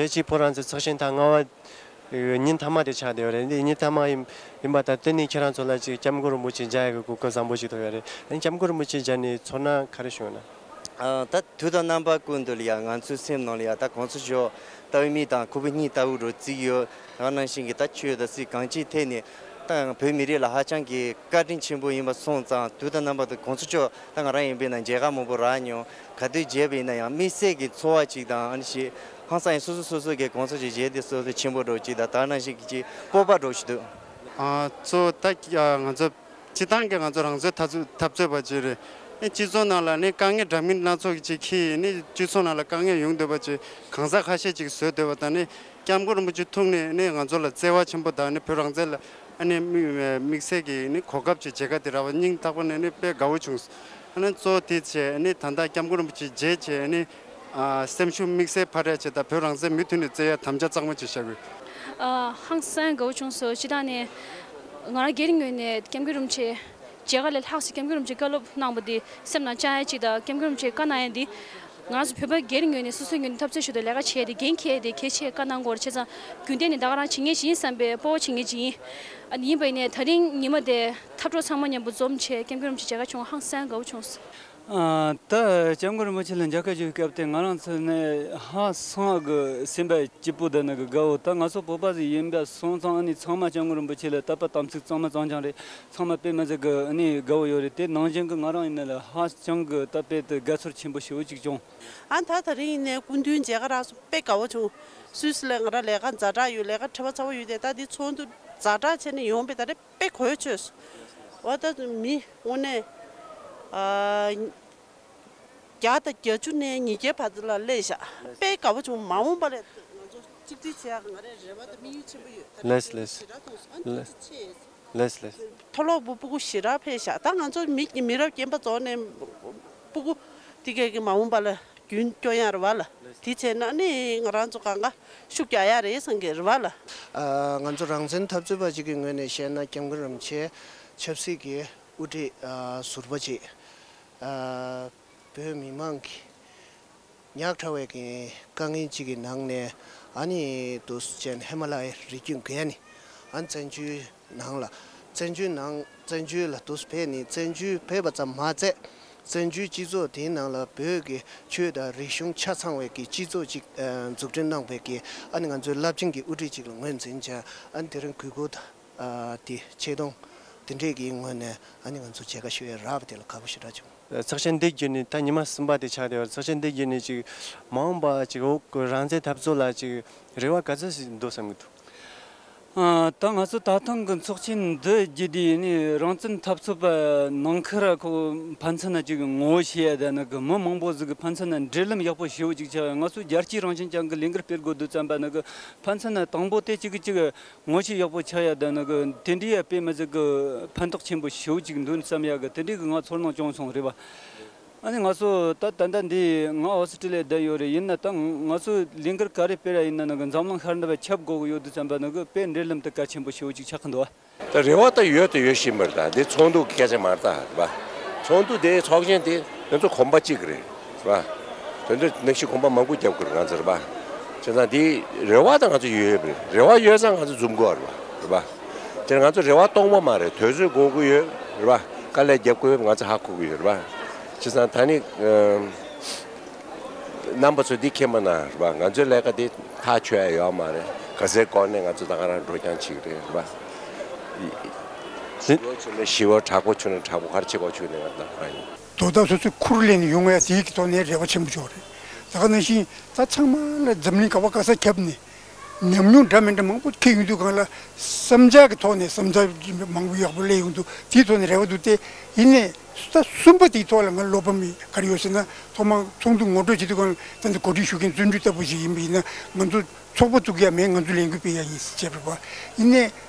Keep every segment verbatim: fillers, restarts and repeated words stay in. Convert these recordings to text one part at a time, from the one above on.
གཅིག་བོད་རང་བཙན་ཚོགས་ཆེན་ཐེངས་ལྔ་པ་ཉིན་མཐའ་མ་དེ་ཆགས་བསྡད་ཡོད་རེད། འདི་ཉིན་མཐའ་མ་ཡིན་ཡིན་པ་དང་། དེ་ནི་ཁྱེད་རང་ཚོ་ལ་ཅིག་སྐྱབས་མགོན་རིན་པོ་ཆེ་མཇལ་ཡག་གི་གོ་སྐབས་བཟང་པོ་ཞིག་ཐོབ་ཡོད་རེད། ཨ་ནི་སྐྱབས་མགོན་རིན་པོ་ཆེ་མཇལ་ནས་ཚོར་སྣང་ག་རེ་བྱུང་ཡོད་ན། ཨ། ད་དུས་དང་རྣམ་པ་ཀུན་ཏུ་ལ་ཡ་ང་ཚོའི་སེམས་ནང་ལ་ཡ་ད་གོང་ས་མཆོག་ལྟ་བུའི་མི་དང་ཁོ་བོའི་སྙིང་ལྟ་བུ་རུ་བརྩི་གི་ཡོད། ད་ག་ནང་བཞིན་གྱི་ད་ཆོས་དང་སྲིད་གང་ཅིའི་ཐད་ནས་ད་བོད་མི་རིགས་ལ་ཧ་ཅང་གི་བཀའ་དྲིན་ཆེན་པོ་ཡིན་པ་སོང་ཙང་། དུས་དང་རྣམ་པ་དུ་གོང་ས་མཆོག་ད་ང་རང་ཡིན་པས་ན་མཇལ་ཁ་མང་པོ་རག་མྱོང་། ག་དུས་མཇལ་བ་ཡིན་ན་ཡང་དམིགས་བསལ་གྱི་ཚོར་བ་ཅིག་དང་། ཨ་ནི་ཞེ་ཧང་སང་ཡང་སོ་སོ་སོ་སོ་གི་གོང་ས་མཆོག་མཇལ་དུས་སོ་སོ་ཆེན་པོ་འདྲ་བོ་ཅིག་དང་། ད་ག་ནང་བཞིན་གྱི་ཅིག་སྤོབས་པ་འདྲ་བོ་ཞིག་འདུག། ཨ། གཙོ་བོ་ད་ང་ཚོ་སྤྱི་བཏང་གི་ང་ཚོ་རང་བཙན་འཐབ་རྩོད་འཐབ་རྩོད་པ་ཅིག་རེད། ཨེ། སྤྱི་ཚོགས་ནང་ལ་ནི་དཀའ་ངལ་འདྲ་མིན་སྣ་ཚོགས་ཅིག་འཁྱེར་ནི། སྤྱི་ཚོགས་ནང་ལ་དཀའ་ངལ་ཡོང་སྡོད་པ་ཅིག་གང་ཟག་ཁ་ཤས་ཅིག་བཟོས་སྡོད་པ་དང་། ནི་སྐྱབས་མགོན་རིན་པོ་ཆེ་ཐུག་ནས་ནི་ང་ཚོ་ལ་བརྩེ་བ་ཆེན་པོ་དང་། ནི་བོད་རང་བཙན་ལ་ཨ་ནི་དམིགས་དམིགས་བསལ་གྱི་ནི་གོ་སྐབས་ཅིག་མཇལ་ཁ་དེ་རག་པ་སྙིང་ཐག་པ་ནས་ནི་དཔེ་དགའ་བོ་བྱུང་། ཨ་ནི་གཙོ་བོ་དེ་བྱས་ནི་ད་ལྟ་སྐྱབས་མགོན་རིན་པོ་ཆེ་མཇལ་བྱས་ནི། ཨ། སེམས་ཤུགས་དམིགས་བསལ་འཕར་ཡ་ཆེད་དང་། བོད་རང་བཙན་མུ་མཐུད་ནས་རྩོད་ཡ་དམ་བཅའ་གཙང་མ་ཅིག་བཞག་དགོས། ཨ། ཧང་སང་དགའ་བོ་བྱུང་སོང་། སྤྱི་བཏང་ནས་ང་རང་སྒེར་ངོས་ནས་སྐྱབས་མགོན་རིན་པོ་ཆེ་མཇལ་ཁ་ལས་ལྷག་ཅིག་སྐྱབས་མགོན་རིན་པོ་ཆེ་བཀའ་སློབ་གནང་བ་དེ་སེམས་ནང་བཅངས་ཡ་ཅིག་དང་། སྐྱབས་མགོན་རིན་པོ་ཆེ་བཀའ་གནང་ཡ་དེ་ང་རང་ཚོ་བོད་པ་སྒེར་ངོས་ནས་སོ་སོའི་ངོས་ནས་འཐབ་རྩོད་ཞུ་དང་ལས་ཀ་བྱས་ཏེ་འགན་འཁྱེར་ཏེ་གལ་ཆེ་བཀའ་གནང་དགོས་རེད། བྱས་ཙང་རྒྱུན་གཏན་ནས་ད་ག་རང་བྱེད་མཁན་ཞིག་ཡིན་བསམ་པའི་སྤོབས་པ་བྱེད་མཁན་ཅིག་ཡིན། ཨ་ནི་ཡིན་པ་ཡིན་ནའི་ད་རིང་ཉི་མ་དེ་འཐབ་གྲོགས་ཚང་མ་མཉམ་པོ་འཛོམས་བྱས་སྐྱབས་མགོན་རིན་པོ་ཆེ་མཇལ་ཁ་བྱུང་བ་ཧང་སང་དགའ་བོ་བྱུང་སོང་། ཨ། ད་སྐྱབས་མགོན་རིན་པོ་ཆེ་ལ་མཇལ་ཁ་ཞུ་སྐབས་དེ་ང་རང་ཚོ་ནི་ཧང་སང་གི་སེམས་པ་སྐྱིད་པོ་དང་ནི་གི་དགའ་བོ། ད་ང་ཚོ་བོད་པ་ཟིག་ཡིན་པ་སོང་ཙང་། ཨ་ནི་ཚང་མ་སྐྱབས་མགོན་རིན་པོ་ཆེ་ལ་དད་པ་དམ་ཚིག་གཙང་མ་གཙང་རྐྱང་རེད། ཚང་མ་དཔེ་མི་སྲིད་གི་ཨ་ནི་དགའ་བོ་ཡོད་རེད། དེ་ནང་བཞིན་གི་ང་རང་ཡིན་ན་ལ་ཧ་ཅང་གི་ད་དཔེ་དེ་དགའ་ཚོར་ཆེན་པོ་ཞེ་པོ་ཅིག་བྱུང་། ཨ། ད་ད་རིང་ཡིན་ནའི་སྐུ་མདུན་མཇལ་ཁ་རག་སོང་། དཔེ་དགའ་བོ་བྱུང་། སུད་སི་ལ་ང་རང་ལས་ཀ་ཛ་དྲག་ཡོད། ལས་ཀ་ཕྲ་བ་ཚ་བོ་ཡོད་དེ། ད་འདི་ཚོགས་འདུ་ཛ་དྲག་བྱས་ནས་ཡོང་པས། ད་རེས་དཔེ་གོ་ཆོད་སོང་། འོ། ད་མི་དངོས་གནས། ཨ། བརྒྱ་དང་བརྒྱད་ཅུ་ནས་ཉིས་བརྒྱའི་བར་དུ་ལ་སླེབས་ཤག། དཔེ་དགའ་བོ་བྱུང་། མ་འོངས་པ་ལ་ང་ཚོ་གཅིག་སྒྲིལ་བྱེད་ཡག་ང་རའི་རེ་བ་དང་དམིགས་ཡུལ་ཆེན་པོ་ཡོད། ད་ལེས་ལེས། ཞེ་དྲག་མཐོང་སོང་། ཨ། ལེས་ལེས། ལེས་ལེས། མཐོ་སློབ་པུ་སྤུ་གུ་ཞེ་དྲག་ཕེབས་ཤག། ད་ང་ཚོ་མི་མི་རབས་རྒན་པ་རྫོགས་ནས་སྤུ་གུ་དེ་གས་ཀྱི་མ་འོངས་པ་ལ་རྒྱུན་སྐྱོང་ཡག་རེད་བ་ལ། དེ་བྱས་ན་ནི་ང་རང་ཚོ་གང་ག་ཤུགས་རྒྱག་ཡག་རེད་བསམ་གི་རེད་བ་ལ། ཨ། ང་ཚོ་རང་བཙན་འཐབ་རྩོད་པ་ཅིག་གི་ངོས་ནས་བཤད་ན། སྐྱབས་མགོན་རིན་པོ་ཆེ་ཆབ་སྲིད་ཀྱི་དབུ་ཁྲིད། ཨ། ཟུར་པ་ཅིག། ཨ། བོད་མི་མང་གི་ཉག་ཕྲ་བའི་གི་དཀའ་ངལ་ཅིག་གི་ནང་ནས། ཨ་ནི་འདུག་སེ་བྱས་ནས་ཧི་མ་ལ་ཡའི་རི་རྒྱུད་བརྒལ་ནས། ཨ། བཙན་བྱོལ་ནང་ལ། བཙན་བྱོལ་ནང་། བཙན་བྱོལ་ལ་འདུག་སེ་ཕེབས་ནས། བཙན་བྱོལ་ཕེབས་པ་ཙམ་མ་ཟད། བཙན་བྱོལ་སྤྱི་ཚོགས་དེའི་ནང་ལ་བོད་ཀྱི་ཆོས་དང་རིག་གཞུང་ཆ་ཚང་བའི་གི་སྤྱི་ཚོགས་ཅིག། ཨ། འཛུགས་སྐྲུན་གནང་བའི་གི། ཨ་ནི་ང་ཚོའི་རླབས་ཆེན་གྱི་དབུ་ཁྲིད་ཅིག་ལ་ངོས་འཛིན་བྱས། ཨ་ནི་དེ་རིང་གུས་བཀུར་དང་། ཨ། དེ་ཆེ་མཐོང་དེ་འདྲས་ཀྱི་ངོས་ནས། ཨ་ནི་ང་ཚོ་མཇལ་ཁ་ཞུ་ཡ་རག་པ་དེ་ལ་དགའ་པོ་ཞེ་དྲག་བྱུང་། ཚོགས་ཆེན་འདི་བརྒྱུད་ནས། ད་ཉི་མ་གསུམ་པ་དེ་ཆགས་བསྡད་པ་རེད། ཚོགས་ཆེན་འདི་བརྒྱུད་ནས་ཅིག་མ་འོངས་པ་ཅིག་བོད་རང་བཙན་འཐབ་རྩོད་ལ་ཅིག་རེ་བ་ག་ཚོད་ཞིག་འདུག་བསམ་གྱི་འདུག། ཨ། ད་ང་ཚོ་ད་ཐེངས་ཀྱི་ཚོགས་ཆེན་འདི་བརྒྱུད་དེ་ནི་རང་བཙན་འཐབ་རྩོད་པ་ནང་ཁུལ་ཁོ་ཕན་ཚུན་ན་ཅིག་ངོ་བོ་ཤེས་ཡ་དང་ནི་གི། མི་མང་པོ་ཟིག་གི་ཕན་ཚུན་ན་འབྲེལ་ལམ་ཡག་པོ་ཞེ་པོ་ཅིག་ཆགས། ང་ཚོ་རྒྱལ་གཅེས་རང་བཞིན་ཅན་གྱི་ལས་འགུལ་སྤེལ་དགོས་དུས་ཙམ་པ་ནི་གི། ཕན་ཚུན་ན་དང་པོ་དེ་གཅིག་གིས་གཅིག་ངོ་ཤེས་ཡག་པོ་ཆགས་ཡ་དང་ནི་གི། དེ་འདྲའི་ཡ་དཔེ་མི་སྲིད་གི་ཕན་ཐོགས་ཆེན་པོ་ཞེ་པོ་ཅིག་འདུག་བསམ་ཡ་གི་དེ་འདྲའི་གི་ང་ཚོར་སྣང་བྱུང་སོང་རེད་པ། ཨ་ནི་ང་ཚོ་ད་ད་ལྟ་འདི་ང་ཨོ་སི་ཀྲི་ལི་ཡ་བསྡད་ཡོད་རེད། ཡིན་ན་ད་ང་ཚོ་ལས་འགུལ་ག་རེ་སྤེལ་ཡ་ཡིན་ན་ནི་གི་འཛམ་གླིང་ཤར་ནུབ་ཁྱབ་དགོས་གི་ཡོད་དུས་ཙམ་པ་ནི་གི་དཔེ་འབྲེལ་ལམ་དེ་གལ་ཆེན་པོ་ཞེ་པོ་ཅིག་ཆགས་ཀྱི་འདུག་པ། ད་རེ་བ་ད་ཡོད་དང་ཡོད་བཞིན་པ་རེད། ད་འདི་ཚོགས་འདུ་སྐད་ཆ་མ་རེད་ད། རེད་པ། ཚོགས་འདུ་དེ་ཚོགས་ཆེན་དེ་ང་ཚོ་གོམ་པ་གཅིག་རེད། རེད་པ། དེ་འདྲ་ནང་བཞིན་གོམ་པ་མང་པོ་རྒྱབ་དགོས་རེད་ང་ཚོ། རེད་པ། བྱས་ཙང་འདི་རེ་བ་ད་ང་ཚོ་ཡོད་ཡོད་པ་རེད། རེ་བ་ཡོད་ཙང་ང་ཚོ་འཛོམས་དགོས་པ་རེད་པ། རེད་པ། དེ་ང་ཚོ་རེ་བ་སྟོང་པ་མ་རེད། དུས་ཚོད་འགོར་གི་ཡོད། རེད་པ། དཀའ་ལས་རྒྱབ་དགོས་ཡོད་པ་ང་ཚོ་ཧ་གོ་གི་ཡོད། རེད་པ། བྱས་ཙང་ད་ནི། ཨམ། རྣམ་པ་ཚོ་འདི་མཁྱེན་པ་ན། རེད་པ། ང་ཚོའི་ལས་ཀ་འདི་ཐག་ཆོད་ཡ་ཡོད་མ་རེད། ག་ཚོད་འགོར་ནའི་ང་ཚོ་ད་ག་རང་འགྲོ་རྐྱང་བྱེད་ཀྱི་རེད། རེད་པ། ཞི་བ་བྱུང་ན་ཞི་བ། དྲག་པོ་བྱུང་ན་དྲག་པོ། ག་རེ་བྱེད་དགོས་བྱུང་ནའི་ང་ད་ག་རང་ཡིན། དོ་བདག་སོ་སོའི་ཁུར་ལེན་ནས་ཡོང་ཡ་དེའི་གི་ཐོག་ནས་རེ་བ་ཆེན་པོ་ཡོད་རེད། ད་ག་ནང་བཞིན་ད་ཚང་མ་ལ་འཛམ་གླིང་ག་བ་ག་ས་ཁྱབ་ནས་ཉམས་མྱོང་འདྲ་མི་འདྲ་མང་པོ་འཁྱེར་ཡོང་དུས་སྒང་ལ། བསམ་འཆར་གྱི་ཐོག་ནས་བསམ་འཆར་མང་པོ་ཡག་པོ་སླེབས་ཡོང་དུས། དེའི་ཐོག་ནས་རེ་བ་འདུག་སྟེ། ཡིན་ནའི་ད་གསུམ་པ་དེའི་ཐོག་ལ་ང་བློ་ཕམ་ག་རེ་ཡོད་ཟེར་ན། ཐོག་མར་ཚོགས་འདུ་ངོ་སྤྲོད་བྱེད་དུས་སྒང་ལ། ད་འདི་གོ་སྒྲིག་ཞུ་མཁན་བརྩོན་འགྲུས་ལྟ་བུ་ཞིག་ཡིན་པ་ཡིན་ན། ང་ཚོ་ཚོགས་པ་བཙུགས་ཡ་མེད། ང་ཚོ་ལས་འགུལ་སྤེལ་ཡ་ཡིན་ཟེར་བྱས་པ་རེད་པ། ཡིན་ནའི་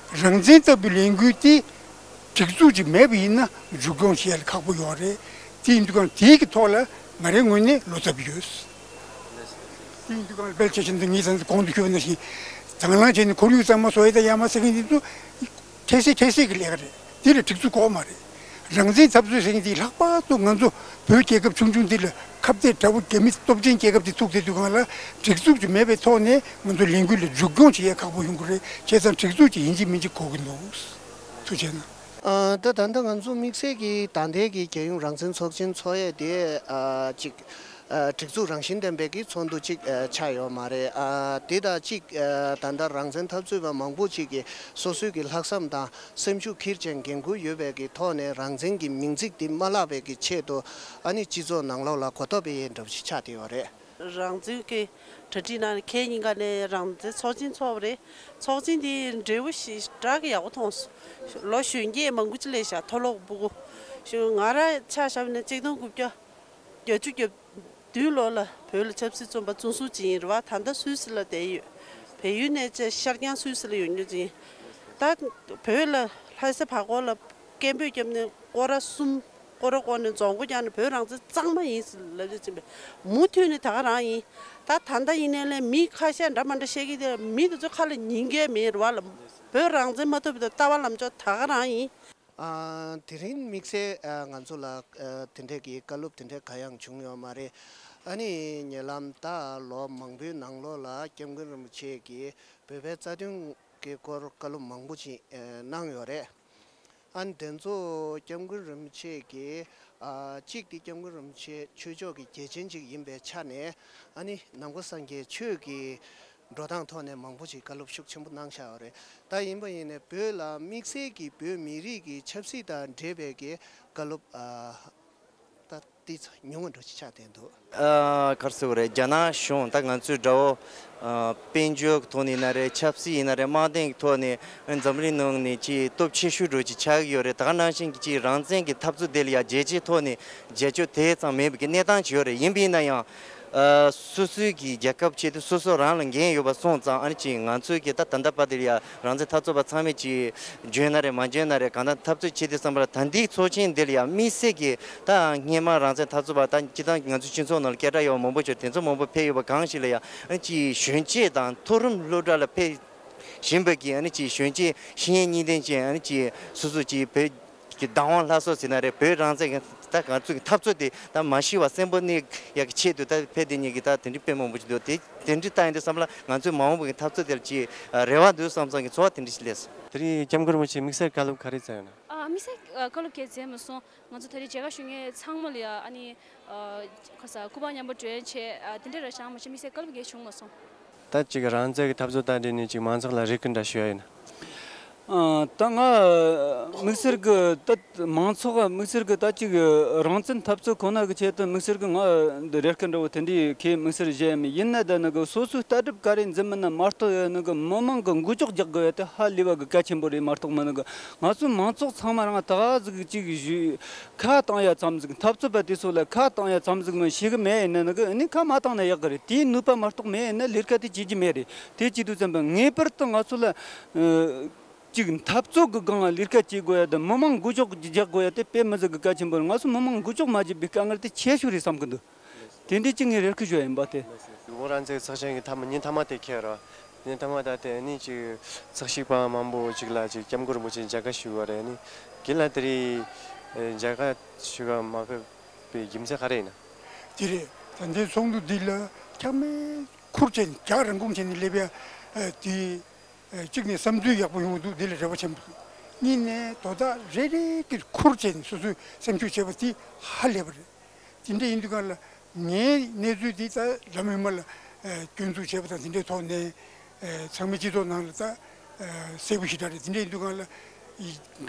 རང་བཙན་ལྟ་བུའི་ལས་འགུལ་དེ་སྒྲིག་འཛུགས་ཅིག་མེད་པ་ཡིན་ན་མཇུག་སྐྱོང་བྱེད་ཡ་ལ་ཁག་པོ་ཡོད་རེད། དེ་ཡིན་དུས་སྒང་དེའི་གི་ཐོག་ལ་ང་རའི་ངོས་ནས་བློ་འཚབ་ཡོད། དེ་ཡིན་དུས་སྒང་དཔེ་ཆ་ཆེན་དུ་ངས་ད་གོང་དུ་ཞུས་པ་ནང་བཞིན། དང་བླངས་བྱས་ནས་ཁོར་ཡུག་གཙང་མ་བཟོ་ཡ་དང་ཡ་མ་ཟེར་མཁན་དེ་ཚོ་འཕྲལ་སེལ་འཕྲལ་སེལ་གྱི་ལས་ཀ་རེད། དེ་ལ་སྒྲིག་འཛུགས་དགོས་མ་རེད། རང་བཙན་འཐབ་རྩོད་ཟེར་མཁན་དེ་ལྷག་པར་དུ་ང་ཚོ་བོད་རྒྱལ་ཁབ་ཆུང་ཆུང་འདི་ལ་ ཁ་གཏད་དགྲ་བོ་རྒྱ་མི་སྟོབས་ཆེན་རྒྱལ་ཁབ་དེ་ཐུག་དེ་དུས་སྒང་ལ་སྒྲིག་འཛུགས་ཅིག་མེད་པའི་ཐོག་ནས་ང་ཚོ་ལས་འགུལ་ལ་མཇུག་སྐྱོང་བྱེད་ཡ་ཁག་པོ་ཡོང་གི་རེད། བྱས་ཙང་སྒྲིག་འཛུགས་ཅིག་ཡིན་གཅིག་མིན་གཅིག་དགོས་ཀྱི་འདུག། ཐུགས་རྗེ་གནང་། ཨ། ད་ད་ལྟ་ང་ཚོ་དམིགས་བསལ་གྱི་ད་ལྟའི་གི་རྒྱལ་ཡོངས་རང་བཙན་ཚོགས་ཆེན་ཚོགས་ཡས་དེ། ཨ། ཅིག་ཨ། སྒྲིག་འཛུགས་རང་བཞིན་ལྡན་པའི་གི་ཚོགས་འདུ་ཅིག་ཨ། ཆགས་ཡོད་མ་རེད། ཨ། དེ་དང་གཅིག་ཨ། ད་ལྟ་རང་བཙན་འཐབ་རྩོད་པ་མང་པོ་ཅིག་གིས་སོ་སོའི་གི་ལྷག་བསམ་དང་སེམས་ཤུགས་འཁྱེར་ཅན་འགན་ཁུར་ཡོད་པའི་གི་ཐོག་ནས་རང་བཙན་གྱི་མིང་ཚིག་དེ་མ་བརླག་པའི་གི་ཆེད་དུ། ཨ་ནི་སྤྱི་ཚོགས་ནང་ལོགས་ལ་གོ་རྟོགས་སྤེལ་ཡས་འདྲ་པོ་ཞིག་ཆགས་བསྡད་ཡོད་རེད། རང་བཙན་གྱི་གྲ་སྒྲིག་གནང་ནས་ཁྱེད་གཉིས་ཀ་ནས་རང་བཙན་ཚོགས་ཆེན་ཚོགས་པ་རེད། ཚོགས་ཆེན་དེ་འབྲས་བུ་ཞེ་དྲག་གི་ཡག་པོ་མཐོང་སོང་། ལོ་གཞོན་སྐྱེས་མང་པོ་ཅིག་སླེབས་ཤག་མཐོ་སློབ་ཕྲུ་གུ། ཞུ། ང་རང་ཆ་བཞག་ན་གཅིག་སྟོང་དགུ་བརྒྱ་བརྒྱད་ཅུ་གྱ་བདུན་ལོ་ལ་བོད་ལ་ཆབ་སྲིད་བཙོན་པ་བཙོན་སྲུང་བྱེད་ཡིན་རེད་བ། ད་ལྟ་སུད་སི་ལ་བསྡད་ཡོད། བལ་ཡུལ་ནས་ཆ་ཤར་རྐྱང་སུད་སི་ལ་ཡོང་རྒྱུ་ཡིན། ད་བོད་ལ་ལྷ་ས་བར་སྐོར་ལ་སྐད་འབོད་བརྒྱབ་ནས་སྐོར་ར་གསུམ། སྐོར་ར་བསྐོར་ནས་རྫོང་སྒོ་བརྒྱབ་ནས་བོད་རང་བཙན་གཙང་མ་ཡིན་ཟེར་ལབ་རྒྱུ་ཡིན་པས། མུ་མཐུད་ནས་ད་ག་རང་ཡིན། ད་ད་ལྟ་ཡིན་ནའི་ལས་མི་ཁ་ཤས་འདྲ་མ་འདྲ་བཤད་ཀྱི་དེ་མི་དེ་ཚོ་ཁ་ལ་ཉན་གྱི་མེད་རེད་བ་ལ། བོད་རང་བཙན་མ་ཐོབ་པའི་ལྟ་བ་ལམ་ཕྱོགས་ད་ག་རང་ཡིན། ཨ། དེ་རིང་དམིགས་བསལ་ཨ། ང་ཚོ་ལ་ཨ། དེ་འདྲས་ཀྱི་བཀའ་སློབ་དེ་འདྲས་ག་ཡང་བྱུང་ཡོད་མ་རེད། ཨ་ནི་ཉེ་ལམ་ད་ལོ་མང་པོའི་ནང་ལོགས་ལ་སྐྱབས་མགོན་རིན་པོ་ཆེ་གིས་བོད་པའི་རྩ་དོན་གྱི་སྐོར་བཀའ་སློབ་མང་པོ་ཅིག་ཨ། གནང་ཡོད་རེད། ཨ་ནི་དེ་ཚོ་སྐྱབས་མགོན་རིན་པོ་ཆེ་གིས་ཨ། གཅིག་དེ་སྐྱབས་མགོན་རིན་པོ་ཆེ་ཆོས་ཕྱོགས་ཀྱི་རྒྱལ་ཆེན་ཅིག་ཡིན་པའི་ཆ་ནས། ཨ་ནི་ནམ་མཁའ་སངས་རྒྱས་ཆོས་ཀྱི་འགྲོ་སྟངས་ཐོག་ནས་མང་པོ་ཞིག་བཀའ་སློབ་ཤུགས་ཆེན་པོ་གནང་བཞག་ཡོད་རེད། ད་ཡིན་པ་ཡིན་ནའི་བོད་ལ་དམིགས་བསལ་གྱི་བོད་མི་རིགས་ཀྱི་ཆབ་སྲིད་དང་འབྲེལ་བའི་གི་བཀའ་སློབ་ཨ། ད་ཏིས་ཉུང་ངུ་འགྲོ་ཅི་ཆགས་བསྡད་འདུག། ཨ། ག་རེ་ཟེར་དགོས་རེད། རྒྱ་ནག་གཞུང་ད་ང་ཚོའི་དགྲ་བོ་ཨ། དཔལ་འབྱོར་གྱི་ཐོག་ནས་ཡིན་ན་རེད། ཆབ་སྲིད་ཡིན་ན་རེད། དམག་དོན་གྱི་ཐོག་ནས་འཛམ་གླིང་ནང་ནས་ཅིག་སྟོབས་ཆེ་ཤོས་འགྲོ་ཅི་ཆགས་ཀྱི་ཡོད་རེད། ད་ག་ནང་བཞིན་གྱི་ཅིག་རང་བཙན་གྱི་འཐབ་རྩོད་དེ་ལ་ཡ་རྒྱལ་སྤྱིའི་ཐོག་ནས་རྒྱལ་ཕྱོགས་དེ་ཙམ་མེད་པའི་གི་གནས་སྟངས་ཅིག་ཡོད་རེད། ཡིན་པ་ཡིན་ན་ཡང་། ཨ། སོ་སོའི་གི་རྒྱལ་ཁབ་ཆེད་དུ་སོ་སོ་རང་ལ་འགན་ཡོད་པ་སོང་ཙང་། ཨ་ནི་ཅིག་ང་ཚོའི་གི་ད་ད་ལྟ་བར་དེ་ལ་ཡ་རང་བཙན་འཐབ་རྩོད་པ་ཚང་མས་ཅིག་འཇོན་ན་རེད། མ་འཇོན་ན་རེད། གང་ལྟར་འཐབ་རྩོད་བྱེད་དུས་ཙམ་པ་ལ་ད་ལྟའི་ཚོགས་ཆེན་འདི་ལ་ཡ་དམིགས་བསལ་གྱི་ད་སྔོན་མ་རང་བཙན་འཐབ་རྩོད་པ་ད་སྤྱིར་བཏང་ང་ཚོའི་སྤྱི་ཚོགས་ནང་ལ་སྐད་གྲགས་ཡོད་པ་མང་པོ་ཅིག་དེ་ཚོ་མང་པོ་ཕེབས་ཡོད་པ་གང་ཞིག་ལ་ཡ། ཨ་ནི་ཅིག་གཞོན་སྐྱེས་དང་མཐོ་རིམ་སློབ་གྲྭ་ལ་ཕེབས་བཞིན་པ་གི། ཨ་ནི་ཅིག་གཞོན་སྐྱེས་ཤེས་ཡོན་གཉིས་ལྡན་ཅན། ཨ་ནི་ཅིག་སོ་སོ་ཅིག་བོད་ཀྱི་བདག་དབང་སླར་གསོ་ཟེར་ན་རེད། བོད་རང་བཙན་གྱི་ད་ང་ཚོ་གི་འཐབ་རྩོད་དེ་ད་མ་ཤི་བ་གསོན་པོ་གནས་ཡག་གི་ཆེད་དུ་ད་ཕེབས་དེ་ཉིད་ཀྱི་ད་དེ་འདྲའི་དཔེ་མང་པོ་ཞིག་འདུག། དེ་དེ་འདྲའི་ལྟ་ཡིན་དུས་ཙམ་ལ་ང་ཚོའི་མ་འོངས་པ་གི་འཐབ་རྩོད་དེ་ལ་ཅིག་རེ་བ་འདུག་བསམ་བསམ་གྱི་ཚོར་བ་དེ་འདྲ་ཞིག་སླེབས་སོང་། དེ་རིང་སྐྱབས་མགོན་རིན་པོ་ཆེ་དམིགས་བསལ་བཀའ་སློབ་ག་རེ་བསྩལ་ཡོད་ན། ཨ། དམིགས་བསལ་བཀའ་སློབ་གང་ཡང་བསྩལ་མ་སོང་། ང་ཚོ་ད་རེས་མཇལ་ཁ་ཞུ་མཁན་ཚང་མ་ལ་ཡ། ཨ་ནི། ཨ། ཁ་ས་སྐུ་པར་མཉམ་པོ་སྒྲོན་བྱས། ཨ། དེ་འདྲ་ར་བཞག་མ་བྱས་དམིགས་བསལ་བཀའ་སློབ་གང་ཡང་བྱུང་མ་སོང་། ད་ཅིག་རང་བཙན་གྱི་འཐབ་རྩོད་དང་འབྲེལ་ནས་ཅིག་མང་ཚོགས་ལ་རེ་སྐུལ་འདྲ་ཞུ་ཡ་ཡིན། ཨ། ད་ང་དམིགས་བསལ་གྱི་ད་མང་ཚོགས་དམིགས་བསལ་གྱི་ད་ཅིག་རང་བཙན་འཐབ་རྩོད་ཁོ་ན་གི་ཆེད་དུ་དམིགས་བསལ་གྱི་ང་འདི་རེ་སྐུལ་འདྲ་བོ་དེ་འདྲའི་གི་དམིགས་བསལ་བཞེས་ཡ་མེད། ཡིན་ན་ད་ནི་གི་སོ་སོའི་ལྟ་གྲུབ་ག་རེ་འཛིན་མིན་ན་མ་གཏོགས་ཡ་ནི་གི་མི་མང་གི་འགུལ་སྐྱོད་རྒྱག་དགོས་ཡ་དེ་ཧ་ལས་པ་གི་གལ་ཆེན་པོ་རེད་མ་གཏོགས། མ་ནི་གི་ང་ཚོའི་མང་ཚོགས་ཚང་མ་རང་ད་ག་ཟིག་ཅིག་ཞུ། ཁ་བཏང་ཡ་ཙམ་ཟིག། འཐབ་རྩོད་པ་དེ་ཚོ་ལ་ཁ་བཏང་ཡ་ཙམ་ཟིག་མ་ཤེས་གི་མེད་ཡིན་ན་ནི་གི་ཨ་ནི་ཁ་མ་བཏང་ན་ཡག་གི་རེད། དེའི་ནུས་པ་མ་གཏོགས་མེད་ཡིན་ན་ལས་ཀ་དེ་བྱེད་རྒྱུ་མེད་རེད། དེ་བྱེད་དུས་ཙམ་པ་ངེས་པར་དུ་ང་ཚོ་ལ་ཨ་ཅིག་འཐབ་རྩོད་གི་སྒང་ལ་ལས་ཀ་བྱེད་དགོས་ཡ་དང་མི་མང་འགུལ་སྐྱོད་རྒྱག་དགོས་ཡ་དེ་དཔེ་མི་སྲིད་གི་གལ་ཆེན་པོ་རེད། ང་ཚོ་མི་མང་འགུལ་སྐྱོད་མ་བྱེད་པའི་དཀའ་ངལ་དེ་ཆེ་ཤོས་རེད་བསམ་གི་འདུག། དེ་འདྲའི་ཅིག་ངས་རེ་སྐུལ་ཞུ་ཡ་ཡིན་པ་དེ། ཝང་རང་བཙན་ཚོགས་ཆེན་གྱི་མཐའ་མ་ཉིན་མཐའ་མ་དེ་འཁེལ་རོ། ཉིན་མཐའ་མ་ད་དེ་ནི་ཅིག་ཚགས་ཤིག་པ་མང་པོ་ཅིག་ལ་ཅིག་སྐྱབས་མགོན་རིན་པོ་ཆེ་མཇལ་ཁ་ཞུ་བ་རེད། ནི་རྒན་ལགས་དེ་རིང་མཇལ་ཁ་ཞུ་བ་མ་ཕེབས་པའི་རྒྱུ་མཚན་ག་རེ་ཡིན་ན། དེ་རེད། ད་ལྟའི་ཚོགས་འདུ་འདི་ལ་ཁྱམས་ཁུར་བྱས་ནས་རྒྱག་རིན་གོང་བྱས་ནས་སླེབས་ཡ་དེ། གཅིག་ནས་བསམ་ཚུལ་ཡག་པོ་ཡོང་གི་འདུག། འདི་ལ་རེ་བ་ཆེན་པོ་འདུག། གཉིས་ནས་དོ་བདག་རེ་རེ་གིས་ཁུར་བྱས་ནས་སོ་སོའི་སེམས་ཤུགས་བྱས་པ་དེ་ཧ་ལས་པ་རེད། དེ་འདྲ་ཡིན་དུས་སྒང་ལ་ངའི་གནས་ཚུལ་འདི་ད་ལམ་ཡུལ་མ་ལ་སྐྱོན་འཛུགས་བྱས་པ་དང་དེ་འདྲའི་ཐོག་ནས་ཚང་མའི་སྤྱི་ཚོགས་ནང་ལ་ད་གསལ་པོ་ཞེ་དྲག་རེད། དེ་འདྲ་ཡིན་དུས་སྒང་ལ་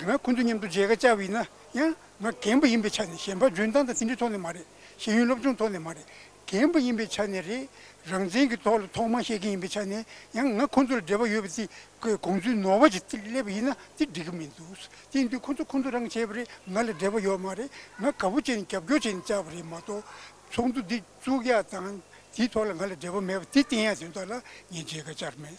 ང་ཁོང་ཚོ་མཉམ་དུ་མཇལ་ཁ་བཅར་བ་ཡིན་ན་ཡང་། ང་རྒན་པ་ཡིན་པའི་ཆ་ནས་གཞན་པ་འཇོན་ཐང་དང་དེ་འདྲའི་ཐོག་ནས་མ་རེད། ཤེས་ཡོན་སློབ་སྦྱོང་ཐོག་ནས་མ་རེད། རྒན་པ་ཡིན་པའི་ཆ་ནས་རེད། རང་བཙན་གྱི་ཐོག་ལ་ཐོག་མར་བཤད་མཁན་ཡིན་པའི་ཆ་ནས་ཡང་ང་ཁོང་ཚོ་ལ་འབྲེལ་བ་ཡོད་པ་དེ་ཁོས་དགོངས་ཚུལ་ནོར་བ་ཅིག་སླེབས་པ་ཡིན་ན་དེ་འགྲིག་གི་མི་འདུག། དེ་ཡིན་དུས་ཁོང་ཚོ་ཁོང་ཚོ་རང་བྱས་པ་རེད། ང་ལ་འབྲེལ་བ་ཡོད་མ་རེད། ང་དགའ་པོ་བྱས་ནས་རྒྱབ་སྐྱོར་བྱས་ནས་བཅར་བ་རེད་མ་གཏོགས། ཚོགས་འདུ་འདི་བཙུགས་ཡ་དང་དེའི་ཐོག་ལ་ང་ལ་འབྲེལ་བ་མེད་པ་དེ་བསྟན་ཡ་དོན་དག་ལ་ངས་མཇལ་ཁ་བཅར་མེད།